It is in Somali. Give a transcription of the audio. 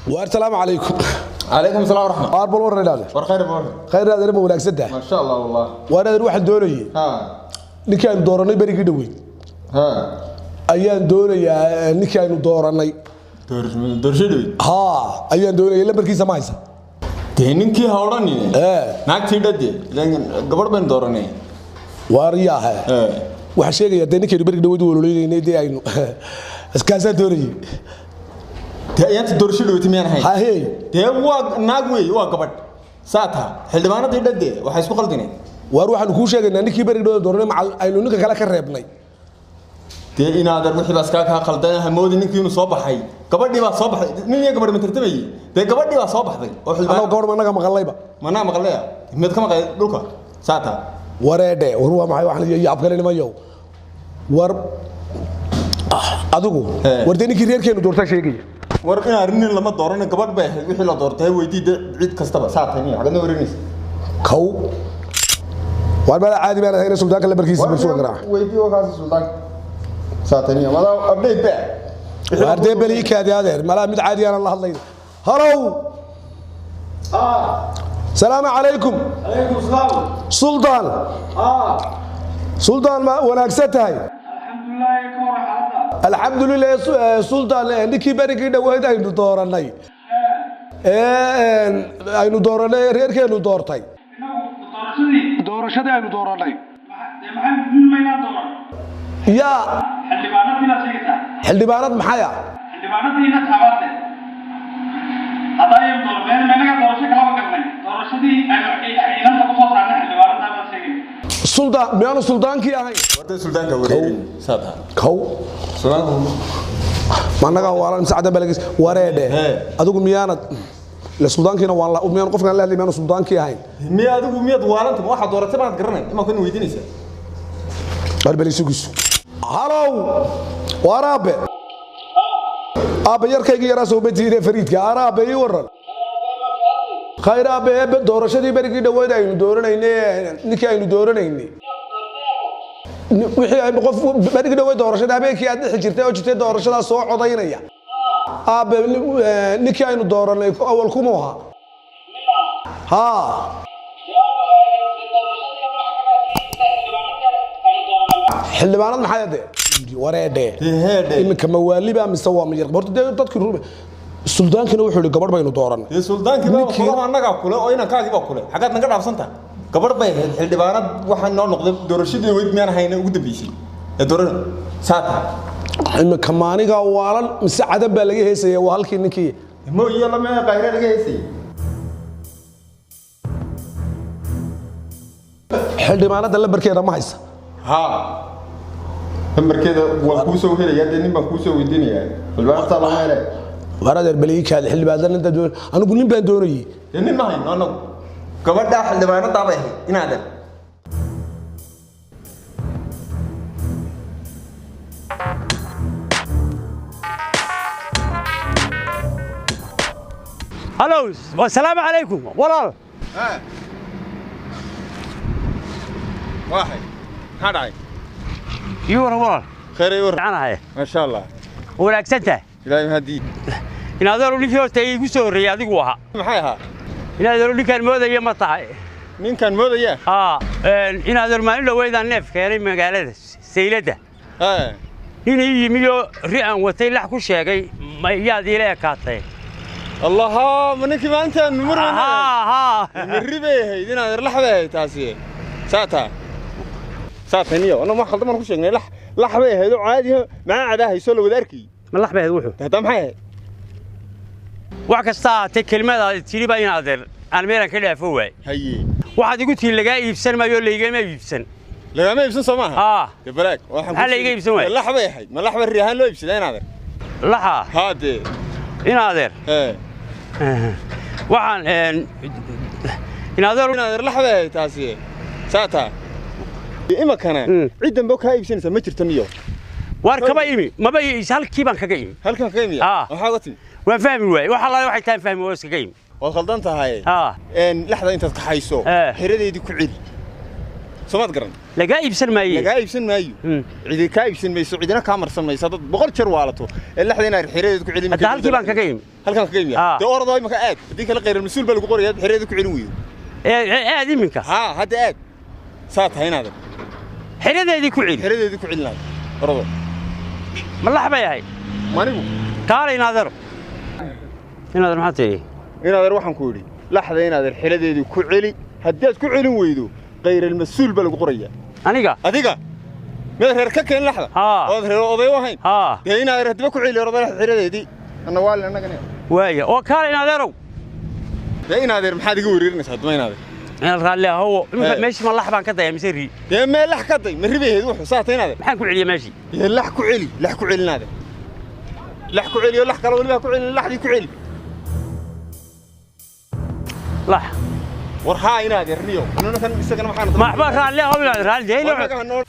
Waar salaamu calaykum. Calaykum salaam waraxmat. Waar bal warran idhaahde. War khayr baa. Khayr adeer, ma wanaagsan tahay? Ma sha Allah wallah. Waar adeer, waxaan doonayay ha ninkii aynu dooranay berigii dhoweyd ha ayaan doonayaa, ninkii aynu dooranay. Doorasho dhaweyd? Haa, ayaan doonayay. Lambarkiisa ma haysa? Dee ninkii ha odhanine. Ee. Naagtii dhade, gabadh baynu dooranay. Waar yaahe. Ee. Waxaan sheegayaa dee ninkaynu berigii dhoweyd u ololeynaynay, dee aynu iskaasaan doonayay. Dee ayaanta doorasho dhaweyd miyaan ahayn? Hahey. Dee waa naag wey, waa gabadh saa taha, xildhibaanadii dhade waxay isku qaldineen. Waar waxaanu kuu sheegaynaa ninkii berigii dhoweyd dooranay macal aynu ninka kale ka reebnay. Dee inaadan wixii baa iskaa kaa qaldan hamoodi, ninkii inuu soo baxay, gabadhii baa soo baxday. Nin iyo gabadh ma tartamayey? Dee gabadhii baa soo baxday oo annagu xildhibaan. Gabadh ma annaga maqallayba? Manaa maqlaya, mid ka maqlay dhulka saa taha. Wareedhe, war waa maxay waxaan iyo yaabkale nimayow? War adigu. Ee. War dee ninkii reerkeenu doortaa sheegaya. War in arrin nin lama dooran, gabadh bay ahayd wixii la doortay. Weydii dee cid kastaba saa tahay, niyo xagadna warinaysa. Kow, waar mala caadi baan ahayn suldaanka lambarkiisa balsuga garaaca. Weydii oo kaasi suldaanka saa tahay, niyo madaa update ba. Waar dee beli kaadi adeer, malaa mid caadi aanan la hadlayn. Halow, salaamu calaykum. عليكم السلام. Suldaan. Suldaan, ma wanaagsan tahay? الحمد لله، كور حالنا. Alxamdulilah. Suldaan, ninkii berigii dhoweyd aynu dooranay ee aynu dooranay ee reerkeenu doortay. doorashadii aynu dooranay maxay nin maynaan dooran? Yaa. Xildhibaanadiina sheegaysaa? Xildhibaanad maxaya? Xildhibaanadiina taabaadle haddaynu doormeen maynaga doorasho kalaba galnay, doorashadii aynu ciidanta kusoo saarnay xildhibaanada baad sheegay. Suldaan miyaanu suldaankii ahayn? Wartay suldaanka wareerin saa tahay. Kow. Suldaanka. Managa waalan sacdan balagis wareedhe. Hee. Adigu miyaanad la suldaankiina waan la miyaan qofkan la hadlay, miyaanu suldaankii ahayn? Miya adigu miyaad waalanta? Ma waxaad dooratay baad garanay imaa kuna weydiinaysaa? Barbali sugisu. Halow, waar aabe, aabe yarkaygii yaraa soo batiire fariidka aar. Aabe, ii waran. Khayr aabe. Eebe doorashadii berigii dhoweyd aynu dooranaynay, ninkii aynu dooranaynay, wixii ay qof berigii dhoweyd doorashada habeenkii aad dhixi jirtay oo jirtay doorashadaa soo codaynaya aabe, ninkii aynu dooranay awal kumuu ahaa? Haa. Xildhibaanad maxay ade? Wareedhe. Dee heedhe. Iminka mawaaliba mise waa miyar? Horta dee dadkii suldaankina wuxuu yihi gabadh baynu dooranay. Dee suldaankii baa kulaha, annagaa kule oo inankaagii baa kule, xaggaad naga dhaafsanta? Gabadh bay ahayd xildhibaanad, waxaa noo noqday doorashadii weyd miyaan hayna ugu dambeysay ee doorada saa tahay. Iminka maanigaa waalan mise cadan baa laga heesaya? Waa halkii ninkii. Mo iyo lama qayre laga heesayay. Xildhibaanada lambarkeeda ma haysa? Haa, lambarkeeda waan kuu soo helayaa, dee nin baan kuu soo weydiinayaa, xildhibaanad saa lama hele. Waar adeer baliikaadi, xildhibaanada ninta doon anigu nin baan doonayay. Dee nin ma hayno annagu, gabadhaa xildhibaanadaa bay ahayd inaadan. Halow, wasalaamu calaykum walaal. Waaxay, maxaa dhacay? Ii waran walaal. Khayr, ii waran. Fiicanahay. Maasha Allah. Wanaagsan tahay. Ilaahay mahadii. In adeeru ninkii horta iigu soo horreeyey adigu ahaa. Maxay ahaa? In adeeru ninkaan moodaya ma tahay? Ninkaan moodaya? Haa, in adeer, maalin dhoweydaan neef keenay magaalada sayladda. Ee. Nin ii yimi oo ri aan watay lax ku sheegay, ma iyaad iila ekaatay? Allaha, ma ninkii maalintaan murmana? Haa haa. Mirri bay ahayd inaad lax bay ahayd taasi saa taa saa taniyo anna wax khaldan baan ku sheegnay, lax lax bay ahayd oo caadi ah, maxaa cadaa hayso la wada arkayay. Ma lax bay ahayd wuxuu? Hadda maxay ahayd? Wax kasta ahaatee, kelimadaadi tidhi baa in adeer aan meelaan ka dhaafo waay. Haye. Waxaad igu tihi lagaa iibsan maayo, laygama iibsan. Lagama iibsan soo maaha? Haa. Dee balaag waxaan Maxaa layga iibsan waayey? Lax bay ahayd, ma lax bay riyahaan loo iibsadaa inaadeer? Laxa. Haa dee. In adeer. Ee. Waxaan in adeer. Inaadeer lax bay ahayd taasi saa taa imakana. Cid dambe kaa iibsanaysaa ma jirto niyo. Waar kaba imi maba halkii baan kaga imi. Halkan kaga imiya? Haa. Waxaa uga timi? Waan fahmi waayey, wax allaale waxay tahay fahmi waa iskaga imi. Waad khaldan tahay. Haa. Laxda intaad kaxayso Ee. xeradeedii ku celi, soomaad garan? Lagaa iibsan maaye. Lagaa iibsan maayo. Cidi kaa iibsan mayso, cidina kaa marsan mayso dad 100 jeer waalato ee laxda inaad xeradeed ku celi. Hadda halkii baan kaga imi. Halkan kaga imiya. Ah. Dee orodoo imika aad, haddii kale khayral mas-uul baa lagu qorayaa xereeda ku celin weydo. Aad iminka. Haa, hadda aad saa tahay inaadan xeradeedii ku celi. Xeradeedii ku celinaada, orodoo. Ma lax bay ahayd? Manigu. Kaalay inaadeero, inaadeer maxaa tidhi? Inaadeer waxaan ku idhi laxda inaadeer xeradeedii ku celi, haddii aad ku celin weydo khayral mas-uul baa lagu qorayaa. Aniga? Adiga miyaad reer ka keen laxda? Haa. Ood reer oday u ahayn? Haa. Dee inaadeer haddiba ku celi orodoo laxda xeradeedii anna waalin annagana. Waaya, oo kaalay inaadeerow. Dee inaadeer maxaad iga wereerinaysaa haddaba inaadeer? Inaad raalli ahowo iminka. Ee. Meeshii ma lax baan ka daya mise ri? Dee mee lax ka day, ma ribay ahayd wuxuu saata inaadeer? Maxaan ku celiya meeshii? Dee lax ku celi, lax ku celi inaadeer, lax ku celi oo lax kale weliba ha ku celin, laxdii ku celi. Lax. War haa inaadeer, niyo nuna kan isagana maxaan maxba raalli ahow inaadeer, raalli dee. Annaga ha noo